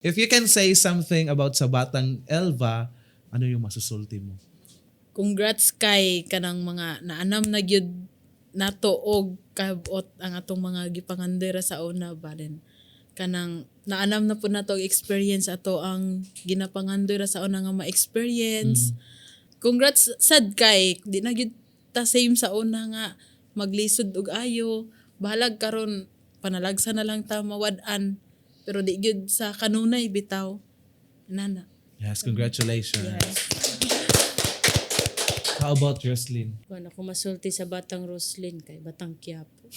If you can say something about sa batang Elva, ano yung masusulti mo? Congrats kay kanang mga naanam na gyud nato og kabot ang atong mga gipangandoy ra sa una ba din. Kanang naanam na po nato og experience ato ang ginapangandoy ra sa una nga ma-experience. Congrats sad kay di na gyud ta same sa una nga maglisod og ayo. Bahalag karon panalagsa na lang ta mawad-an, pero di gyud sa kanunay bitaw nana. Yes, congratulations. Yes. How about Roslyn? Kuan ako masulti sa batang Roslyn kay batang Quiapo.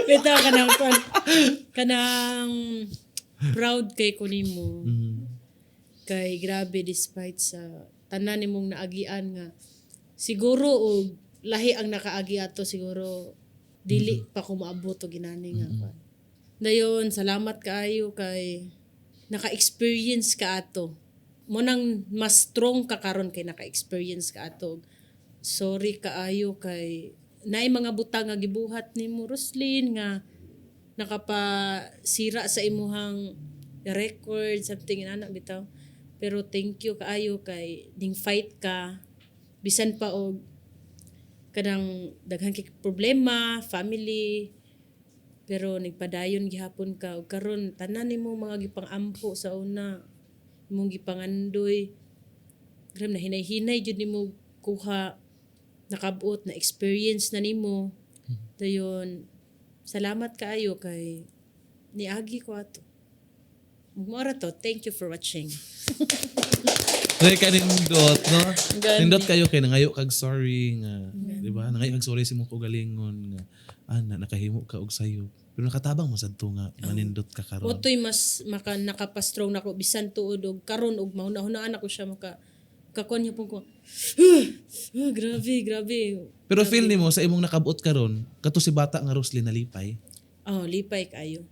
Bitaw, kanang kuan, kanang proud kay ko nimo. Kay grabe, despite sa tanan nimong naagian nga siguro og lahi ang nakaagi ato, siguro dili pa ko moabot og inani nga kuan. Dayon salamat kaayo kay naka-experience ka ato. Mo nang mas strong ka karon kay naka-experience ka ato. Sorry kaayo kay naay mga butang nga gibuhat nimo, Roslyn, nga nakapasira sa imuhang record, something inana bitaw. Pero thank you kaayo kay ning fight ka bisan pa og kanang daghan kay problema, family, pero nagpadayon gihapon ka. Ug karon tanan nimo mga gipang-ampo sa una, imong gipangandoy, grabe na hinay-hinay jud nimo kuha, nakabot na, experience na nimo. Dayon salamat kaayo kay niagi ko ato. Mao ra to. Thank you for watching. Dahil ka nindot, no? Gani. Nindot kayo kay nangayo kag sorry nga, di ba? Nangayo kag sorry sa imong kaugalingon nga ana nakahimo ka og sayo. Pero nakatabang mo sad to nga manindot ka karon. Otoy mas maka nakapa-strong nako bisan tuod og karon og mahuna-hunaan ako siya, maka kakuan niya pong ko. Ah, grabe, grabe. Pero feel nimo sa imong nakabot karon, kato si bata nga Roslyn nalipay? Oh, lipay kayo.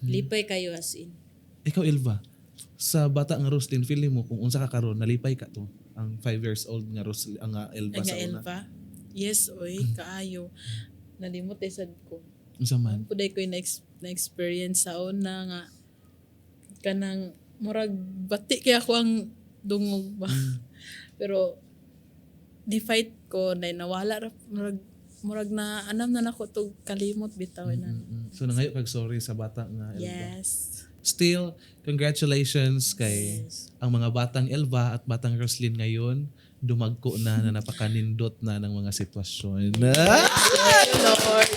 Lipay kayo as in. Ikaw, Elva, sa bata nga Roslyn, feel nimo kung unsa ka karon nalipay ka to ang 5 years old nga Roslyn, ang nga Elva Nga sa una? Elva. Yes, oy, kaayo. Nalimot eh sad ko. Unsa man? Puday ko yung na-experience sa una nga kanang murag bati kay ako ang dungog ba. Pero ni fight ko na nawala ra, murag na anam na nako tog kalimot bitaw na. So nangayo kag sorry sa bata nga Elva. Yes. Still, congratulations kay ang mga batang Elva at batang Roslyn ngayon dumagko na na napakanindot na ng mga sitwasyon. Lord.